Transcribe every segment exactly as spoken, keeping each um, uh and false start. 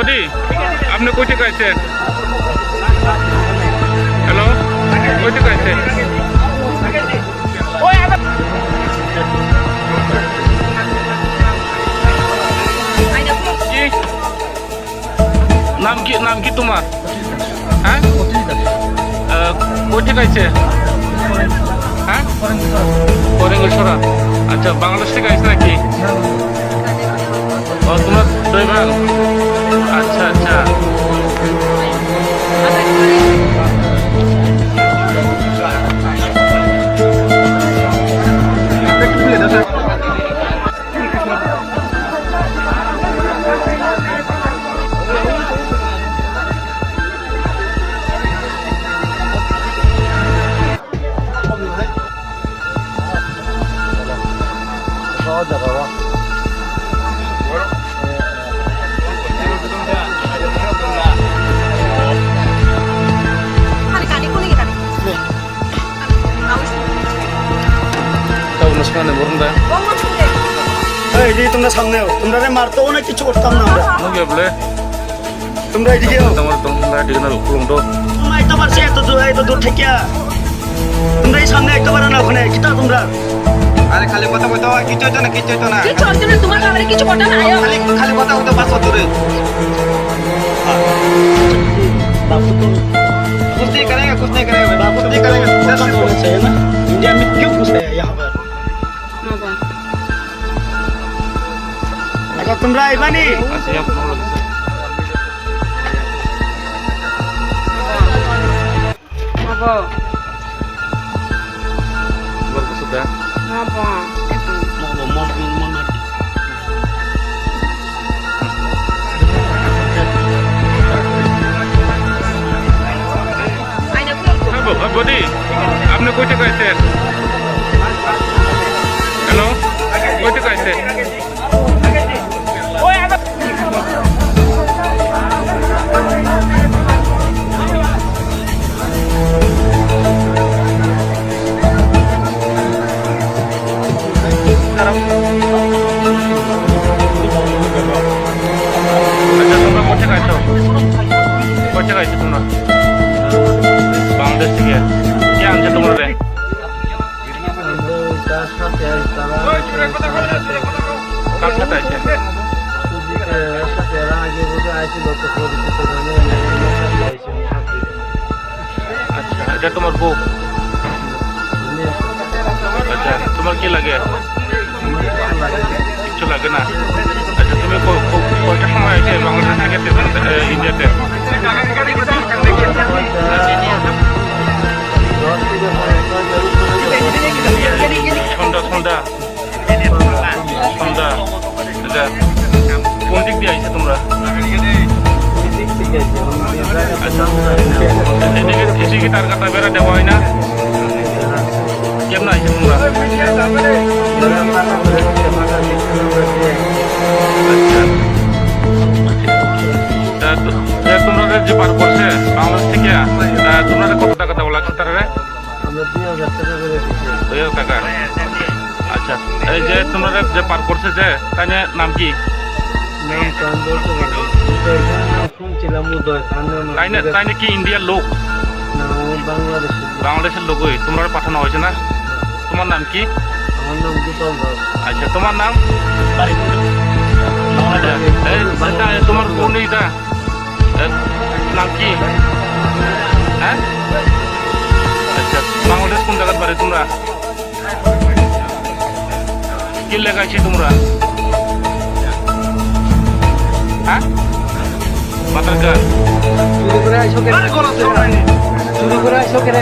মোদি, আপনি কোথা থেকে আইছেন? হ্যালো, কোথা থেকে আইছেন? কি? নাম কি, নাম কি তোমার? হ্যাঁ? আহ, কোথা থেকে আইছে? হ্যাঁ? করেঙ্গেশ্বরা। আচ্ছা, বাংলাদেশ থেকে আইছে নাকি? ও, তোমার দুই ভাই? আচ্ছা, আচ্ছা। এই যে তোমরা সামনে আও, তোমরা রে মারতে না, কিছু করতাম না আমরা। তোমরা এদিকে আও। তোমরা, তোমরা এদিকে না, উলঙ্গ। তোমরা এত পারছে, এত দূর, এত দূর থেকে। তোমরা এই সামনে একটা বারো না ওখানে, কিতা তোমরা? আরে খালি কথা কইতো, আর কিচ্ছু হইতো না, কিচ্ছু হইতো না। কিচ্ছু হইতো না, তোমার বাবারে কিছু কথা না, আয়ো। খালি, খালি কথা কইতো, বাস অত দূরে। कुछ नहीं करेंगे, कुछ नहीं करेंगे भाई। कुछ नहीं करेंगे। इंडिया में क्यों घुसे हैं यहाँ पर? Acha, tumra aibani? Abo. Abo, mo, mo, mo, mo. Abo, abo di. আপনি কোথা থেকে আইছেন? হ্যালো, কোথা থেকে আইছেন? আচ্ছা, তোমরা কোথা থেকে আইছো? কোথা থেকে আইছো তোমরা? বাংলাদেশ থেকে। কে আনছে তোমরা রে? কার সাথে আছে? আচ্ছা, এটা তোমার বউ? আচ্ছা, তোমার কি লাগে? কিচ্ছু লাগে না। আচ্ছা, তুমি ক-, ক-, কয়টার সময় এসে বাংলাদেশ থেকে এ, ইন্ডিয়াতে? সন্ধ্যা, সন্ধ্যা। সন্ধ্যা। আচ্ছা, কোন দিক দিয়ে আইছো তোমরা? আচ্ছা, এদিকে, এদিকে তার কথা বেড়া দেওয়া হয় না? কেমন আইছো তোমরা? আচ্ছা। তা তো, তা তোমরা যে পার করছে বাংলাদেশ থেকে, তা তোমরা কত টাকা দেওয়া লাগছে তারা? আমরা দুই হাজার টাকা করে দিচ্ছি। দুই হাজার টাকা? আচ্ছা, এই যে তোমরা যে পার করছে যে, তাই না, নাম কি? নাম তো আমি বলতে পারবো না। কিন্তু এখানে নাম শুনছিলাম উদয়, তার নাম তাই না, তাই নাকি ইন্ডিয়ার লোক? না, ও বাংলাদেশের লোক। বাংলাদেশের লোকই, তোমরা পাঠানো হয়েছে না? তোমার নাম কি? আমার নাম গোপাল দাস। আচ্ছা, তোমার নাম? আচ্ছা, এই, এটা তোমার বোন এটা? এ, নাম কি? হ্যাঁ? আচ্ছা, বাংলাদেশ কোন জায়গার বাড়ি তোমরা? কি লেখা আছে তোমরা? হ্যাঁ? পাথারঘাট। চুরি করে আইসো কেন? চুরি করে আইসো কেন?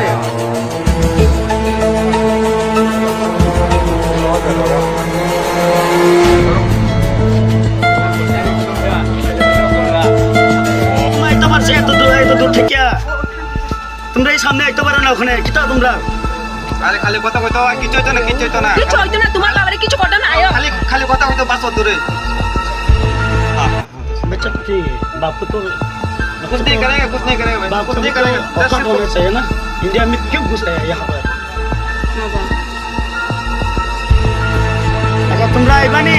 তোমরা এই তো পারছো, এত দূর, এত দূর থেকে। তোমরা এই সামনে আইতে পারো না ওখানে, কিতা তোমরা? আরে খালি কথা কইতো, আর কিচ্ছু হইতো না, কিচ্ছু হইতো না। কিচ্ছু হইতো না, তোমার বাবারে কিছু করতে না, আয়ো। খালি, খালি কথা কইতো, বাস দূরে। बच्चा, बाप को तो कुछ नहीं करेंगे, कुछ नहीं करेंगे भाई। बाप को कुछ नहीं करेंगे। औकात होना चाहिए ना। इंडिया में क्यों घुस आया यहाँ पर? अच्छा, तुम राय बनी।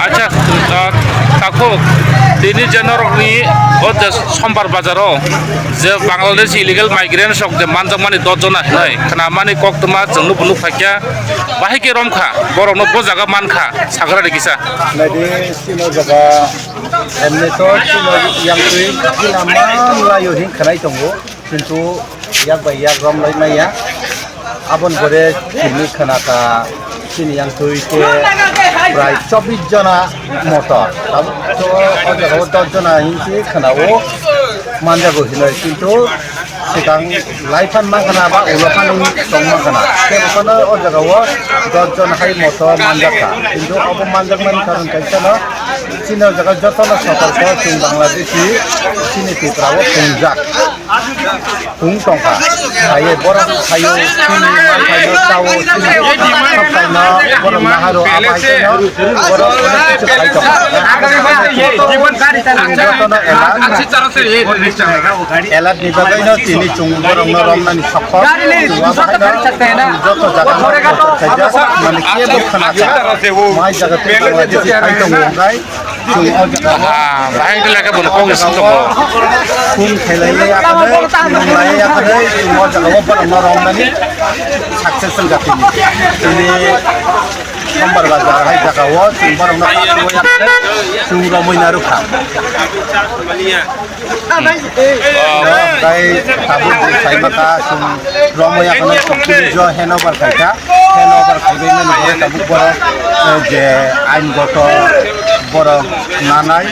Acha, ah, takhuk, tini je norokni o je Sombar bazaro je Bangladesh illegal migrants rok je manjakmani dos jona hinwi khnamani koktwma chwngno bo nukphaikha, bahai khe romkha, borokno bo jaga mankha, sagrani kisa. Naidi, chini jaga, emni to chini yangtwi, chini man laio hin khnai tongo. Kintu yak bai yak rom lai maya. Abon pore chini khana kha chini yang twi khe prai chobbish jona motor. Tabuk to o jaga o dos jona hinsi khana o manjago hinoi. Kintu sikang lai phan man khana ba ulo phan tong man khana. Tei bokhano o jaga o dos jona hai motor manjak kha. Kintu abo manjak mani karon kaisa no Chini o jaga jotono sotorko chwng Bangladeshi chini Tripura o pungjak. Pung tongkha. Phaiwi borok phaio, chini man phaio, chao, chini sab kaino borok naharo, abai kaino borok onek kichu khai tongkha. Jotono ela Elak ni bagwi no tini chwng borok no romnani sokho. Chwng o bagwi no joto jaga no khaijak, mane kebo khna kha. Mai jaga tei Bangladeshi khai tongo hwnkhe chwng o jaga no bahai tele khe bono kok isi tongo. Phung khailaiwi yakarwi, phung laiwi yakarwi chwng o jaga o borok no romnani success wngkha tini. Tini Sombar Bazar hai jaga o chwng borok no yakarwi chwng romwi narwkha. Tei tabuk bo sai maka chwng romwi yakhwno chwng police o hand over khaikha, hand over khaibai mani borok tabuk borok, eh, je ain goto borok nanai.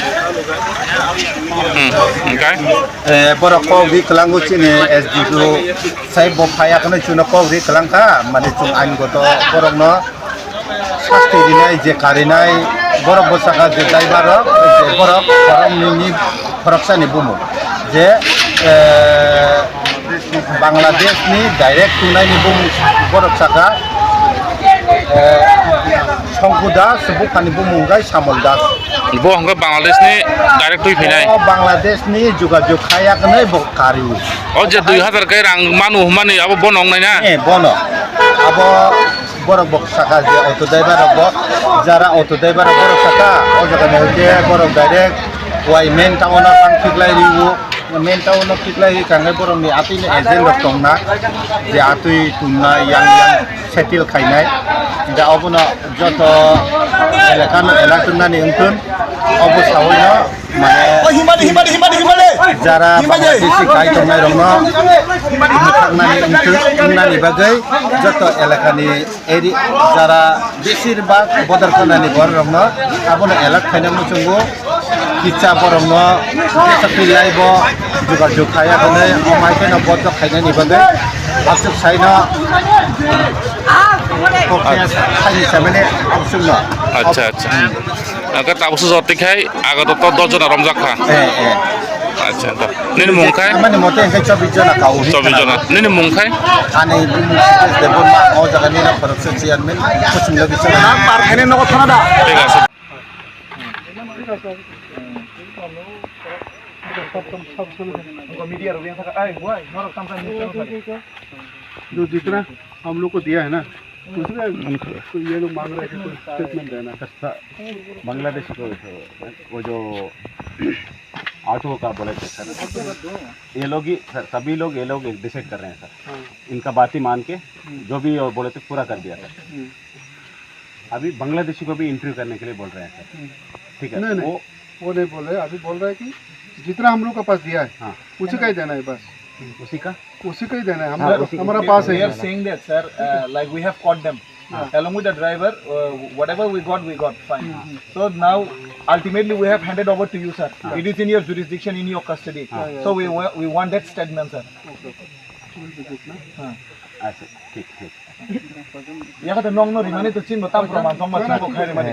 Hmm, okay. Eh, borok kok ri kwlango chini S D O sai bo phai yakhwno chwngno kok ri kwlangkha, mani chwng ain goto borokno Sasti rinai je karinai borok bwsakha je driver rok je borok khoroknwini khoroksani bumung je, eh, Bangladesh ni direct tungnaini bumung borok sakha, eh, Songku Das, buphani bumung wngkha Samol Das. Bo hwnkhe Bangladesh ni direct twi phainai. O Bangladesh ni jogajog khaiya hwnwi bo kariwi. O je dui hazar kai rang manu hwnmani abo bono wngnai na? Eh, bono. Abo Borok bo saka je auto driver rok bo, jara auto driver rok borok saka, o jaga ni hwnkhe borok direct wai main town o tang khiklai rio, main town o khiklai ri kha hwnkhe borok ni atwi ni agent rok tong na, je atwi tum na yang yang settle khainai, da obono joto elaka no elak tong nani wng thun, obo sawi no. Mane, o himadi, himadi, himadi, himadi. Jara Himadi. Bangladeshi kai tongnai rokno mwthaknani wngtwi, wngnani bagwi joto elakani eri-, jara besir bak bodor khanani borok rokno abono elak khaina muchungo, kitsa borokno sakri laibo jogajog khaiya hwnwi, o mai kheno bodok khainani bagwi aswk saino kok khaini samani abswkno. Acha, acha. Aka tabuk se jotwi khai, aga to, to dos jona romjak kha. Eh, eh. Acha, to. Nini mung khai? Amani mote engkai chobbish jona kau. Chobbish jona. Nini mung khai? Ani bumung Sitesh Debbarma, o jaga ni na khoroksa chairman, kuchung logi chairman. Na par khane nogo thana da. Thik ache. Media ro yang thaka, ai, wai, norok tam tam ni. जो जितना हम लोग को दिया है ना, उसमें तो ये लोग मांग रहे थे, कोई स्टेटमेंट देना। अच्छा, बांग्लादेश को, वो जो ऑटो का बोले थे सर, ये लोग ही सर, सभी लोग, ये लोग डिसाइड कर रहे हैं सर। हाँ। इनका बात ही मान के जो भी वो बोले थे पूरा कर दिया सर। हम्म। अभी बांग्लादेशी को भी इंटरव्यू करने के लिए बोल रहे हैं सर। हम्म। ठीक है, नहीं, नहीं, वो वो नहीं बोल रहे, अभी बोल रहे कि जितना हम लोग के पास दिया है, हाँ। उसी का ही देना है बस। उसी का? उसी का ही देना है, हम हाँ, लोग, उसी का। हमारा पास है। We are saying that, sir, uh, like, we have caught them. हाँ। Along with the driver, uh, whatever we got, we got, fine. Hmm, hmm. So now, ultimately, we have handed over to you, sir. हाँ। It is in your jurisdiction, in your custody. हाँ। So we wa-, we want that statement, sir. Okay, okay. हाँ। अच्छा, ठीक, ठीक। Yakha to nokno rimani to chini bo tam proman tongma chini bo khai rimani.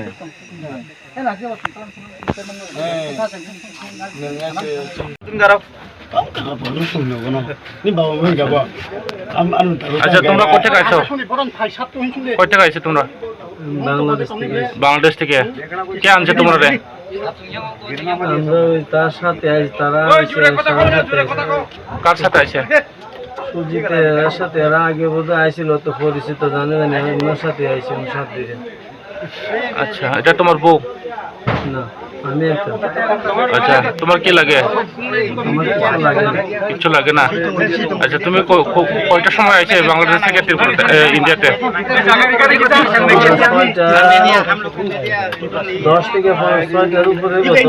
আচ্ছা, তোমরা কোথা থেকে আইছো? কোথা থেকে আইছো তোমরা? বাংলাদেশ থেকে। বাংলাদেশ থেকে। কে আনছে তোমরা রে? আমরা ওই তার সাথে আইছি, তারা আইছে, তার সাথে আইছে। কার সাথে আইছে? সুজিত এর সাথে এরা আগে বোধহয় আইছিল, তো পরিচিত জানে জানি, ওনার সাথে আইছে, ওনার সাথে দিয়ে। আচ্ছা, এটা তোমার বউ? না, আমি একটা। আচ্ছা, তোমার কি লাগে? আমার কিছু লাগে না। কিচ্ছু লাগে না? আচ্ছা, তুমি ক-, ক-, কয়টার সময় আইছো বাংলাদেশ থেকে ত্রিপুরাতে, এ, ইন্ডিয়াতে? ছয়টা, দশ থেকে পাঁচ, ছয়টার উপরে হইব, দশ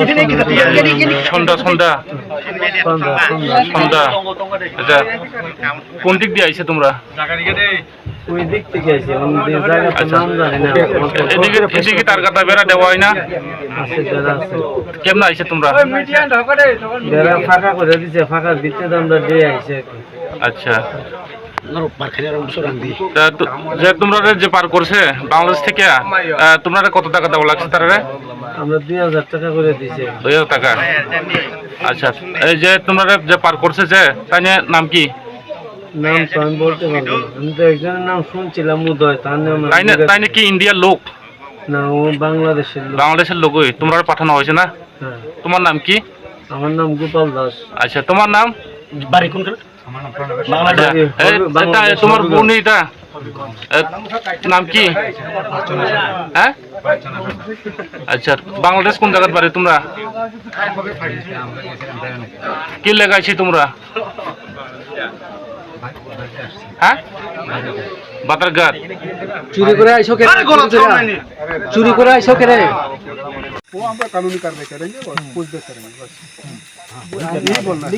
পনেরো। সন্ধ্যা, সন্ধ্যা? সন্ধ্যা, সন্ধ্যা। সন্ধ্যা। আচ্ছা, কোন দিক দিয়ে আইছো তোমরা? ওই দিক থেকে আইছি, অন্য দিকে জায়গা তো আচ্ছা। নাম জানি না। এদিকে, এদিকে তার কাটা বেড়া দেওয়া হয় না? আছে, বেড়া আছে। কেমনে আইছো তোমরা? বেড়া ফাঁকা করে দিছে, ফাঁকার ভিতরে তো আমরা দিয়ে আইছি আর কি। আচ্ছা। তা তো-, যে তোমরা যে পার করছে বাংলাদেশ থেকে, আহ, তোমরা কত টাকা দেওয়া লাগছে তারা? আমরা দুই হাজার টাকা করে দিছি। দুই হাজার টাকা? আচ্ছা, এই যে তোমরা যে পার করছে যে, তাই নিয়ে নাম কি? নাম তো আমি বলতে পারবো না। আমি তো একজনের নাম শুনছিলাম উদয়, তার নাম আমি তাই না, জিজ্ঞাসা তাই নাকি ইন্ডিয়ার লোক? না, ও বাংলাদেশের লোক। বাংলাদেশের লোকই তোমরা পাঠানো হয়েছে না? হ্যাঁ। তোমার নাম কি? আমার নাম গোপাল দাস। আচ্ছা, তোমার নাম? বাড়ি কোনখানে? আচ্ছা, বাংলাদেশ। এ, এটা বাংলাদেশ তোমার হবিগঞ্জ। বোন এটা? এ, নাম কি? হ্যাঁ? আচ্ছা, বাংলাদেশ কোন জায়গার বাড়ি তোমরা? কি লেগাইছি তোমরা? হ্যাঁ? বাতারঘাট। চুরি করে আইসো কেন? আরে, গলা চুরি করে। থামায়নি। চুরি করে আইসো কেন? वो हम लोग कानूनी कार्रवाई करेंगे और पूछताछ करेंगे, बस। यही बोलना है।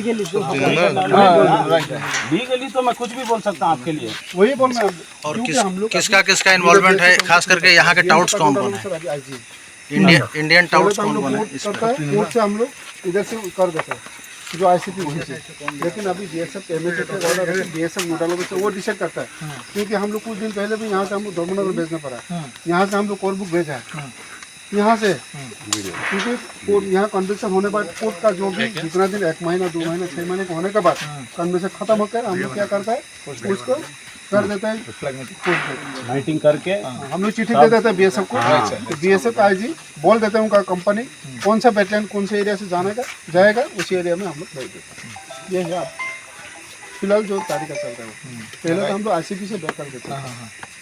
लीगली तो मैं कुछ भी बोल सकता हूँ आपके लिए। वही बोलना है। और क्योंकि किस, हम लोग किसका, अभी किसका इन्वॉल्वमेंट है, खास करके यहाँ के टाउट्स कौन कौन है? सर, अभी आईजी। इंडिया, इंडियन टाउट्स कौन कौन है इसमें? कोर्ट से हम लोग इधर से कर देते हैं, जो आईसीपी से। लेकिन अभी बीएसएफ एमएसएफ के ऑर्डर है, बीएसएफ नोडल ऑफिसर वो डिसाइड करता है। क्योंकि हम लोग कुछ दिन पहले भी यहाँ से हम लोग धर्मनगर भेजना पड़ा, यहाँ से हम लोग कोरबुक भेजा है। यहाँ से, क्योंकि कोर्ट, यहाँ कन्विक्शन होने बाद कोर्ट का जो भी जितना दिन, एक महीना, दो महीना, छह महीने का होने के बाद कन्विक्शन खत्म होकर हम लोग क्या करता है, उसको कर देता है। मीटिंग करके हम लोग चिट्ठी दे देते हैं बीएसएफ को। तो बीएसएफ का आईजी बोल देते हैं उनका कंपनी कौन सा बैटलियन कौन से एरिया से जाने का, जाएगा, उसी एरिया में हम लोग भेज देते हैं। ये है आप फिलहाल जो तरीका चल रहा है। पहले तो हम लोग आईसीपी से बैक कर देते हैं।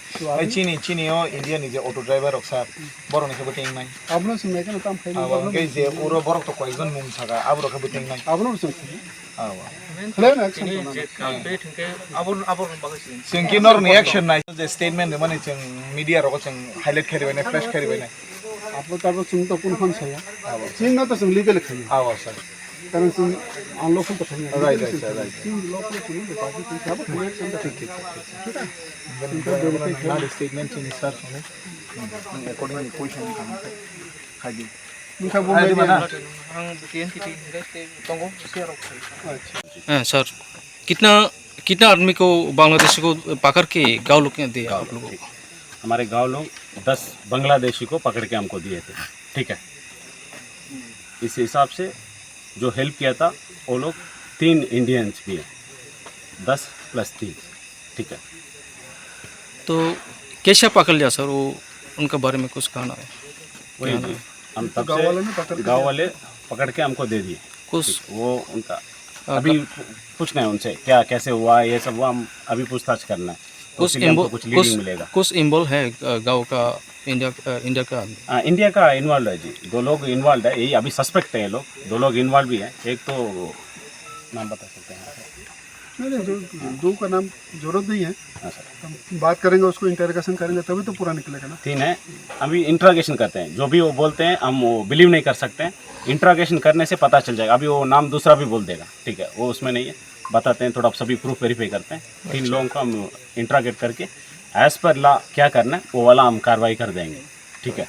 तो नहीं, अभी chini, chini o India ni je auto driver rok sir, borok ni khe bo ting nai. Abono swng nai kheno tam khaini, abo abono hwnkhe je uro borok to koyekjon mung saka, aborok khe bo ting nai. Abono swng khaini. Abo. Khlai na action tong nai. Chwng khe norok ni action nai, je statement rwmani chwng media rogo chwng highlight khairi bai nai, flash khairi bai nai. Abo tabo chwng to kun phano saya. Abo. Chwng no to chwng legal khaini. Abo sir. Karon chwng unlawful to khaini. Right, right, sir, right. Chwng lawful khaini, bepar khe chwng sabo khaini, action to khaini. Thik, thik, thik, thik. Thik ase? Nang statement chini sir sone. Accordingly question khaidi. Wngkha bo media. Ang B T N T V hingke tongo, share rok khai. Eh, sir, कितना, कितना आदमी को बांग्लादेशी को पकड़ के गांव लोग ने दिया आप लोगों को? हमारे गांव लोग दस बांग्लादेशी को पकड़ के हमको दिए थे, ठीक है। इस हिसाब से जो हेल्प किया था, वो लोग तीन इंडियंस भी हैं, दस प्लस तीन, ठीक है। तो कैसे पकड़ लिया सर, वो उनके बारे में कुछ कहना है? वही जी, हम तब गाँव से वाले ने पकड़ के गाँव दिया। वाले पकड़ के हमको दे दिए। कुछ ठीक, वो उनका अ, अभी ग- पूछना है उनसे, क्या कैसे हुआ, ये सब हुआ, हम अभी पूछताछ करना है। तो कुछ उसके लिए हमको इन्वॉल्व, कुछ लीडिंग कुछ, मिलेगा। कुछ इन्वॉल्व है, अ, गाँव का, इंडिया, अ, इंडिया का आदमी? हाँ, इंडिया का इन्वॉल्व है जी, दो लोग इन्वॉल्व है, यही अभी सस्पेक्ट है ये लोग, दो लोग इन्वॉल्व भी है। एक तो नाम बता सकते हैं? नहीं, नहीं, जो, दो का नाम जरूरत नहीं है। हाँ, सर। हम बात करेंगे, उसको इंटरोगेशन करेंगे, तभी तो पूरा निकलेगा ना। तीन है, अभी इंटरोगेशन करते हैं, जो भी वो बोलते हैं, हम वो बिलीव नहीं कर सकते हैं। इंटरोगेशन करने से पता चल जाएगा। अभी वो नाम दूसरा भी बोल देगा, ठीक है, वो उसमें नहीं है, बताते हैं, थोड़ा सभी प्रूफ वेरीफाई करते हैं। तीन लोगों को हम इंटरोगेट करके एज पर लॉ क्या करना है, वो वाला हम कार्रवाई कर देंगे, ठीक है।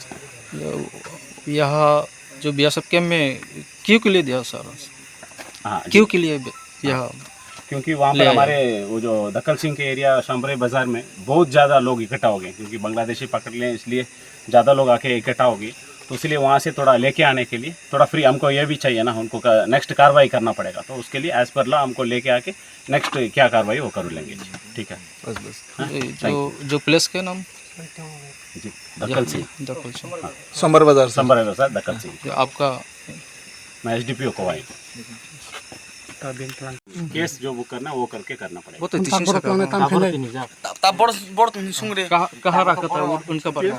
यहाँ जो बीएसएफ कैंप में क्यों के लिए दिया सर? हाँ, क्यों के लिए? यहाँ क्योंकि वहाँ पर ले आया। हमारे वो जो दक्कल सिंह के एरिया शामबरे बाजार में बहुत ज़्यादा लोग इकट्ठा हो गए, क्योंकि बांग्लादेशी पकड़ लें, इसलिए ज़्यादा लोग आके इकट्ठा हो गए। तो इसलिए वहाँ से थोड़ा लेके आने के लिए थोड़ा फ्री हमको ये भी चाहिए ना, उनको का, नेक्स्ट कार्रवाई करना पड़ेगा। तो उसके लिए एज पर लॉ हमको लेके आके नेक्स्ट क्या कार्रवाई वो कर लेंगे। ठीक है। बस, बस। हाँ? ये जो, थैंक यू। जो प्लेस का नाम? जी, दक्कल सिंह। दक्कल सिंह। हाँ। सोमवार बाजार से। सोमवार बाजार, दक्कल सिंह। जो आपका मैं एसडीपीओ को आई। केस जो बुक करना है, वो करके करना पड़ेगा। वो तो हम तीस ताक से बड़ा करना। ताक बड़ा, बड़ा तुम बड़ा तुम सुन रहे। कहाँ, कहाँ रखा था वो, उनका बारे में?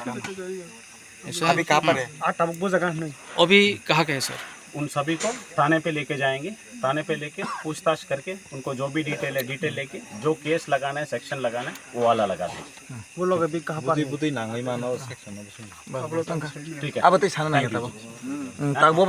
ऐसा है। अभी कहाँ पर है? आ, तब वो जगह नहीं। अभी कहाँ का है सर? उन सभी को थाने पे लेके जाएंगे। थाने पे लेके पूछताछ करके उनको जो भी डिटेल है, डिटेल लेके जो केस लगाना है, सेक्शन लगाना है, वो वाला लगा देंगे। वो लोग अभी कहाँ पर बुद्धि, है? बुद्धि नांगई मानो सेक्शन में सुन। ठीक है। अब तो सामने नहीं आता वो। हम्म, तब वो